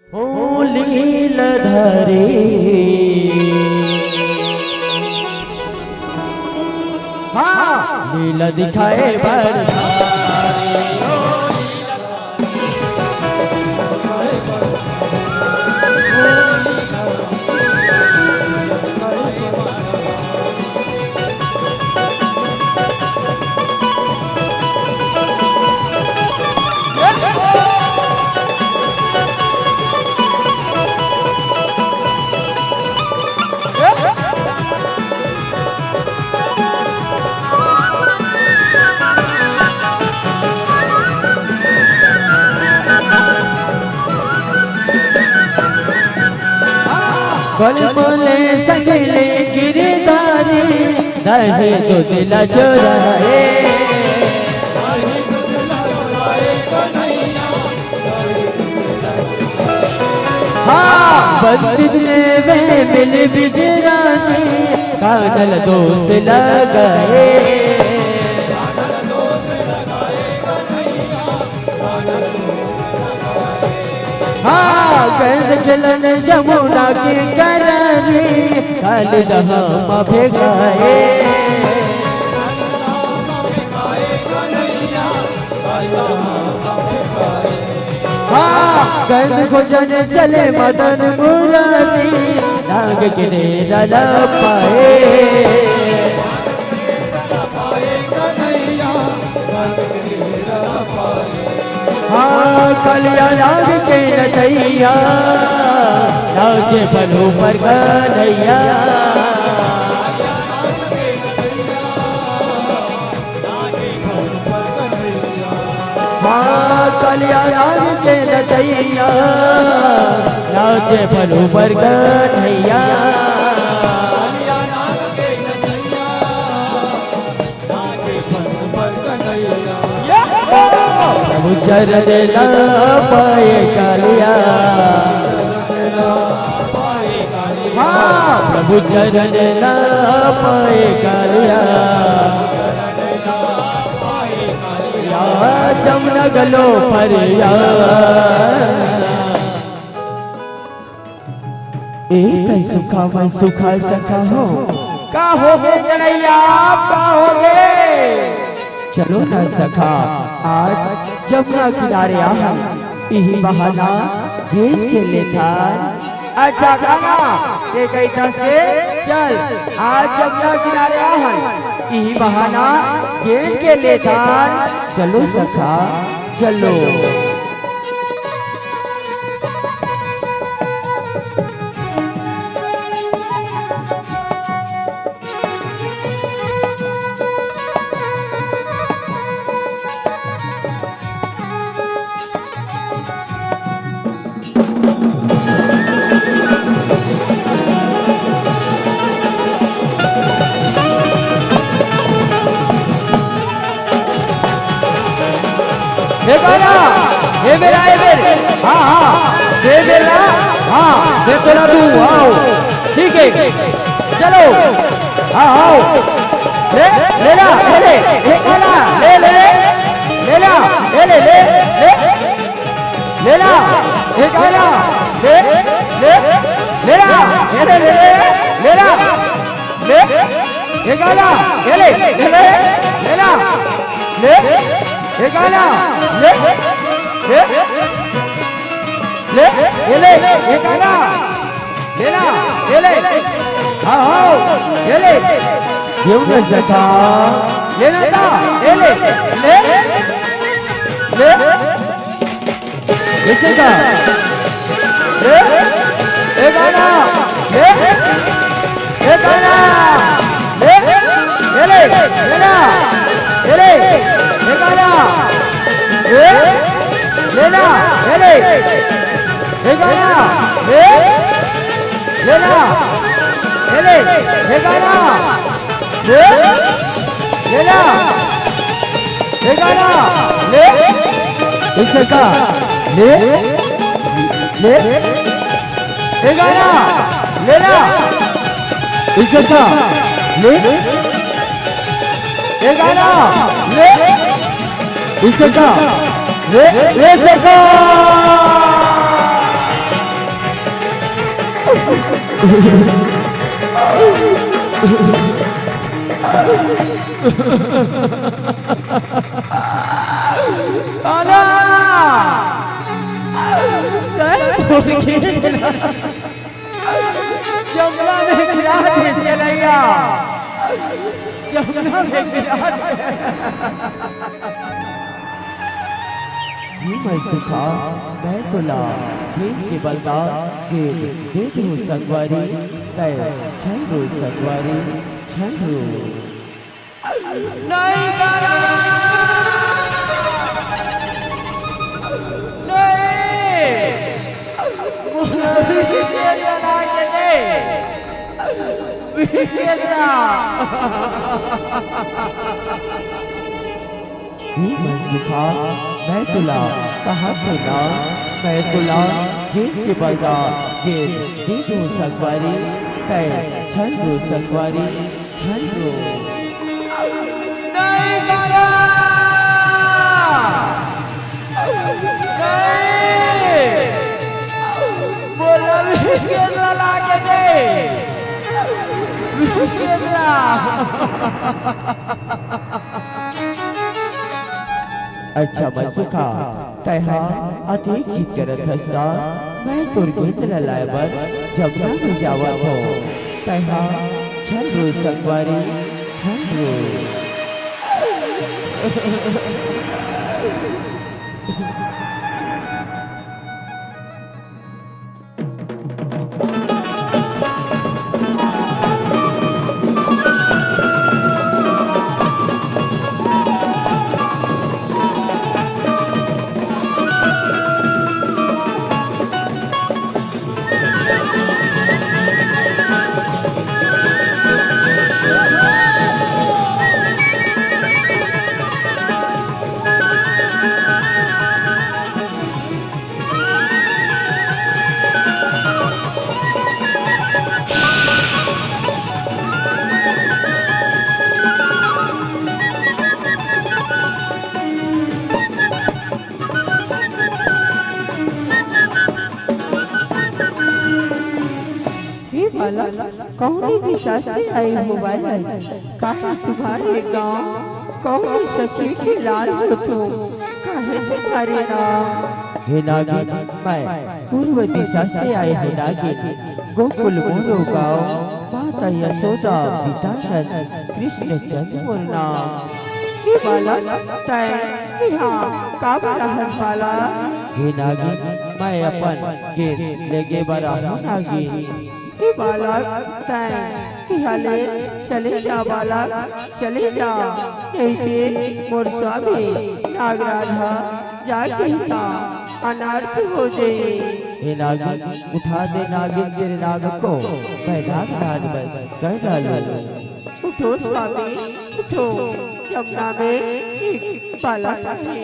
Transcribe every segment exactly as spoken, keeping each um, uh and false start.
होली ल धरे, हाँ, लीला दिखाए बर। बल बोले संग ले गिरधारी, दही दूध ला चोराए। हाँ, बंदी ने वे मिल बिजरानी, कानल दोष लगाए। हाँ, गंद खेलन जमुना के करनी, काली दहा म भेगाए। हाँ, गंद भोजन चले मदन मुरारी, नाग के डेरा ल पाए। हाँ, कलिया नाग के नचैया, नाचे बलू पर कन्हैया। हाँ, कलिया नाग के नचैया, नाचे बलू पर कन्हैया। प्रभु चरण ला पाए कालिया। हाँ, प्रभु चरण ला पाए कालिया। या जमुना गलो परिया। ए तन सुखा मन सुखा सखा हो। का होगे गणैया, का होगे? चलो ना सखा, आज जमुना किनारे आहन, इही बहाना गेंद खेल लेथन। अच्छा गाना के कही दस के, चल आज जमुना किनारे आहन, इही बहाना गेंद खेल लेथन। चलो सखा, चलो। हे गाना, हे मेरा, हे मेरे, हाँ, हाँ, हे मेरा, हाँ, हे तेरा तू, आओ, ठीक है, चलो, हाँ, आओ, ले, ले ला, ले ले, हे गाना, ले, ले, ले ला, ले, ले, ले, ले, ले ला, हे गाना, ले, ले, ले ला, ले, ले, ले, ले ला, ले, हे गाना, ले, ले, ले, ले, ले ला, ले, हे गाना, ले, ले, ले, ले, ले, हे गाना, ले ला, ले, ले, हाँ, हाँ, ले, ले, घेऊ ना सखा, ले ना ता, ले, ले, ले, ले, ऐसे का? ए, ए गाना, ए, ए गाना, ए, ए ले, ए ना, ए ले, ए गाना, ए, ए ना, ए ले, ए गाना, ए, ए ना, ए ले, ए गाना। ले, ले ला, ए गाना, ले, ऐसे का, ले, ले, ए गाना, ले ला, ऐसे का, ले, ए गाना, ले, ऐसे का, ले, ऐसे का। काला, तैं मोर गेंद ला जमुना में गिरा देस कन्हैया, जमुना में गिरा देस। हे मंसूखा, मैं तोला प्रेम के बल म गेंद दे दूं संगवारी, तैं झन रो संगवारी, झन रो। नहीं करा, नहीं, मोला विजेंद्र ला के दे, विजेंद्र। हे मंसूखा, मैं तोला कहत हों ना, मैं तोला गेंद के बल म गेंद दे दूं संगवारी, तैं झन रो संगवारी, झन रो। नहीं करा, नहीं, मोला विजेंद्र ला के दे, विजेंद्र। अच्छा मंसूखा, तैं हा अतेक जिद करत हस त मैं तोर गेंद ला लाय बर जमुना में जावत हों। तैं हा झन रो संगवारी, झन रो। हे बालक, कौन दिशा से आए हो बालक? काहे तुम्हारे गांव कौन सखी के लाल हो तुम? काहे तुम्हारे नाम? हे नागिन, मैं पूर्व दिशा से आए हो नागिन। गोकुल मोरो गांव, माता यशोदा पिता नंद, कृष्ण चंद मोर नाम। हे बालक, तैं इहाँ का बर आहस बालक? हे नागिन, मैं अपन गेंद लेगे बर आहूँ नागिन। हे बालक, तैं इहाँ ले चले जा बालक, चले जा, नहीं ते मोर स्वामी नागराज ह जाके इहाँ अनर्थ हो जाही। हे नागिन, उठा दे नागिन तेरे नाग को, मैं नागराज बस कर डालूं। उठो स्वामी, उठो, जमुना में एक बालक है।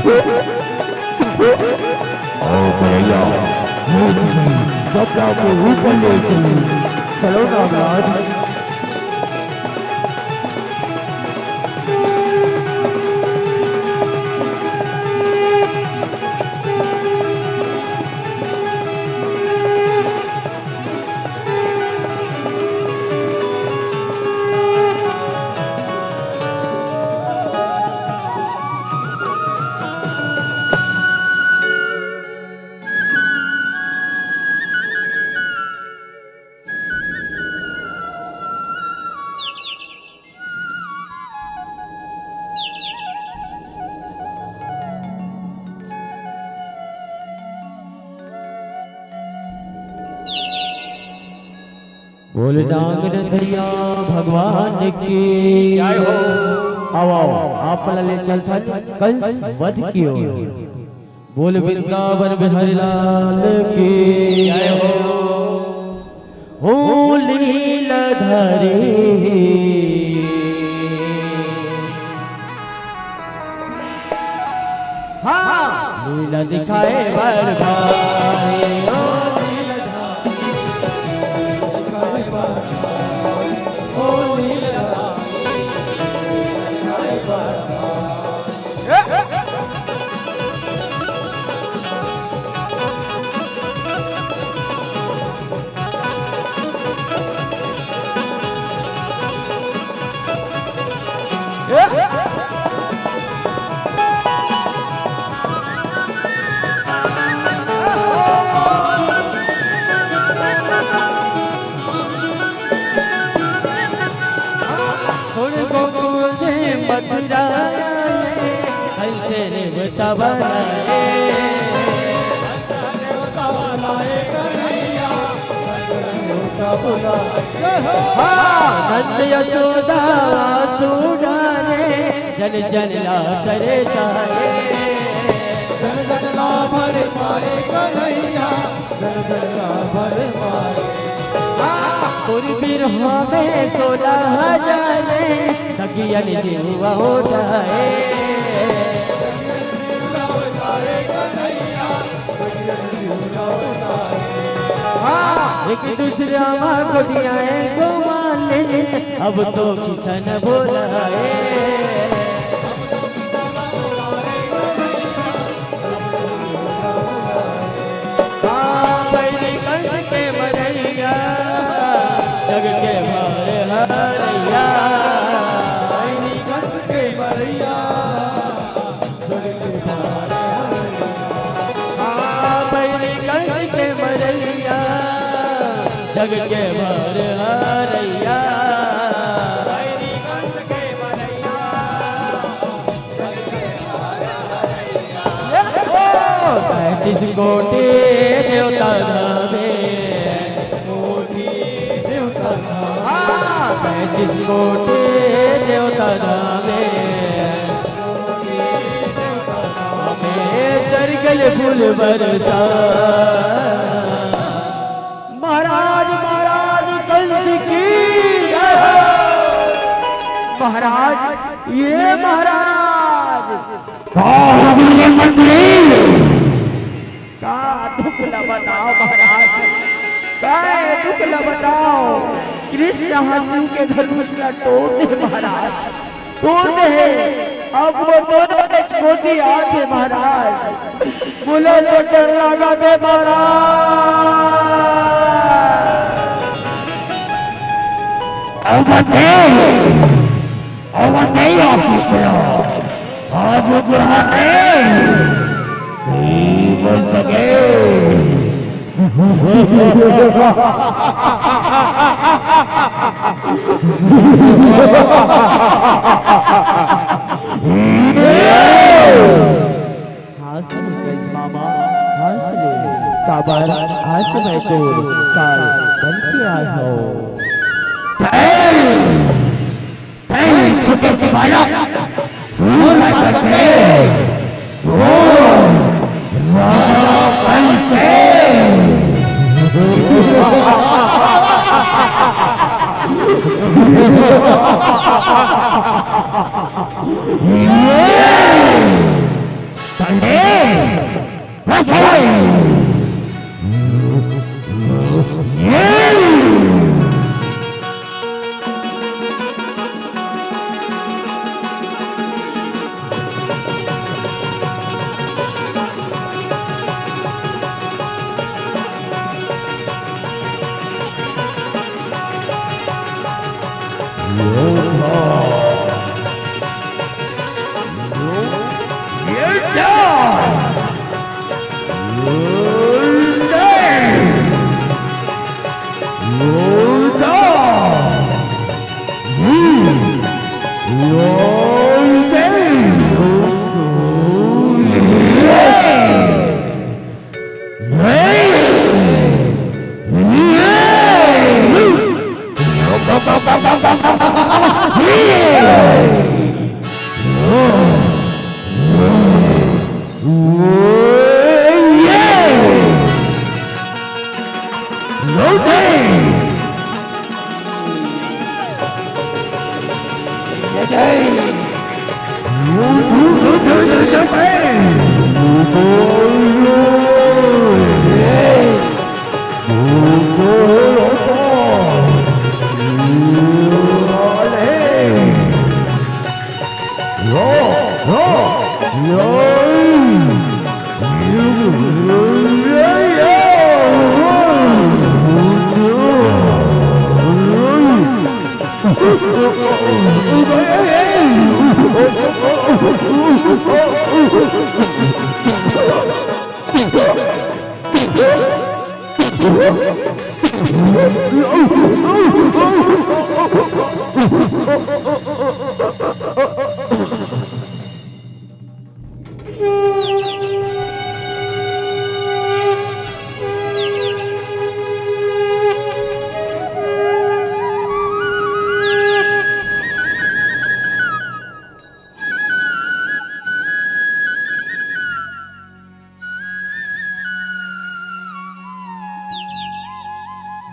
और भैया, सबका को ऊपर ले चलो। चलो ना महाराज। बोल डांग नंदइया भगवान की जय हो। आओ, आओ, आप ला ले चलथन कंस वध की ओर। बोल वृंदावन बिहारी लाल की जय हो। होली लधरे। हाँ, लीला दिखाए बर भाई, ओ लीला दिखाए बर भाई, ओ लीला दिखाए बर भाई। छोड़ गोकुल मथुरा, कैसे रे बतावना रे। हाँ, नंद यशोदा सुना रे, जन जन ला करे सारे। जन जन ला भर पाए कन्हैया, जन जन ला भर पाए। हाँ, तोरी बिरहा में सोलह हजार सखियन जीवा हो जाए। हाँ, एक दूसरा माँ को जियाए गो मालिन, अब तो किसन बोलाए। हाँ, बैरी कंस के मरैया, जग के भार हरैया। बैरी कंस के मरैया, हाँ, बैरी कंस के मरैया, जग के भार हरैया। पैंतीस कोटि देवता धामे, हाँ, पैंतीस कोटि देवता धामे। में सरगल फूल बरसा। महाराज, महाराज कंस की जय हो। महाराज, ये महाराज। का हो गई रे मंत्री? का दुख ल बताओ महाराज, का दुख ल बताओ। कृष्ण ह शिव के धनुष ल तोड़ दे महाराज। तोड़ दे हे। अब वो दोनों के छोटी आंखें महाराज, बोले तो डर लगा बे महाराज। अवते, अवते आशीष लो। आज बुढ़ाते, नहीं बच सके। हंस ले कंस मामा, हंस ले, काबर आज मैं तो काल बन के आय हंव। ए, छोटे से बालक, वो ना करते, वो रावण से। अरे, बचाओ।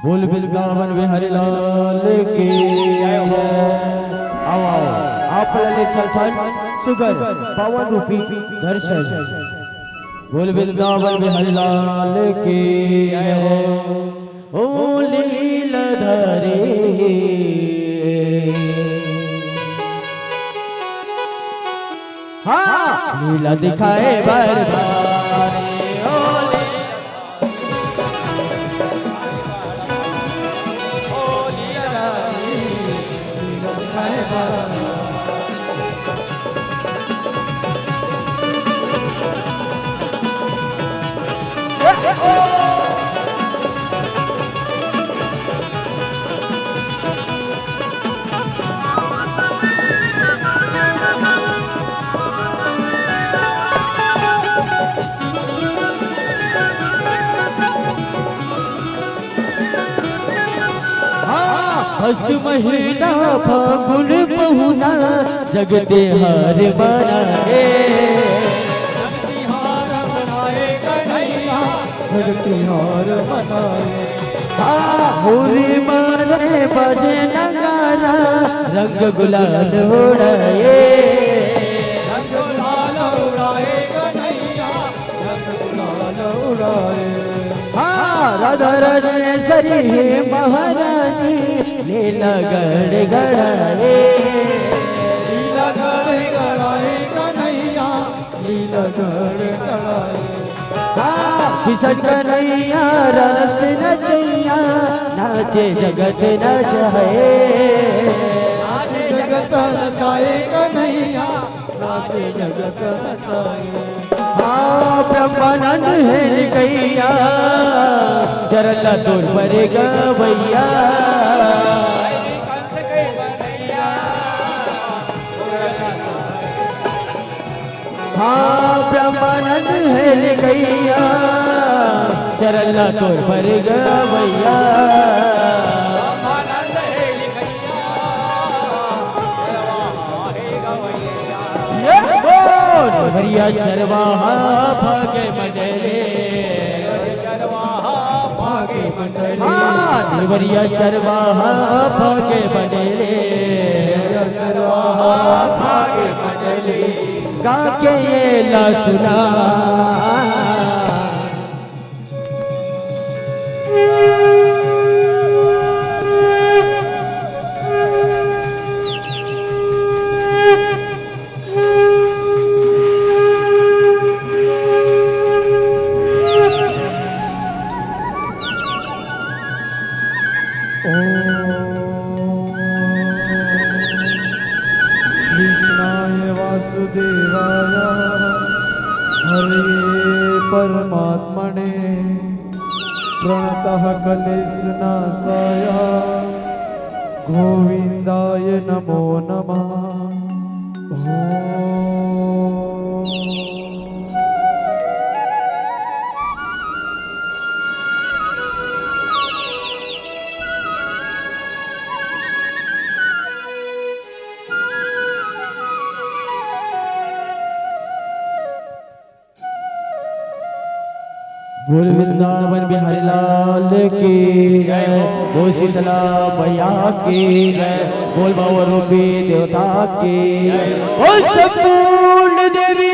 बोल वृंदावन बिहारी लाल की जय हो। आओ, आओ, आप ला ले चलथन सुघर पावन रूपी दर्शन। बोल वृंदावन बिहारी लाल की जय हो। ओ लीलाधारी। हाँ, लीला दिखाए बर धारी, ओ लीला हाँ, हस महीना फागुन पहुना, जगते हर मनाए। जगते हर मनाए। हाँ, होरी मारे बजे नगारा, रंग गुलाल उड़ाए। रंग गुलाल उड़ाए कन्हैया, रंग गुलाल उड़ाए। हाँ, राधा राजेश्वरी हे महारानी, लीला गढ़ गढ़ाए। लीला गढ़ गढ़ाए कन्हैया, लीला गढ़ गढ़ाए। हाँ, किशन कन्हैया रस नचैया, नाचे जगत नचाए। नाचे जगत नचाए कन्हैया, नाचे जगत नचाए। हाँ, ब्रह्मानंद हे लिखैया, चरण ला तोर परे गवैया। हाँ, ब्रह्मानंद हे लिखैया, चरण ला तोर परे गवैया। ये बोल, देवरिया चरवाहा भागे मंडले। हाँ, देवरिया चरवाहा भागे मंडले। गा के एला सुना। ॐ कृष्णाय वासुदेवाय हरये परमात्मने प्रणतः क्लेशनाशाय गोविन्दाय नमो नमः। ॐ बोल वृंदावन बिहारी लाल की जय, बोल शीतला मैया की जय, बोल बाबा रूपी देवता की जय, बोल संपूर्ण देवी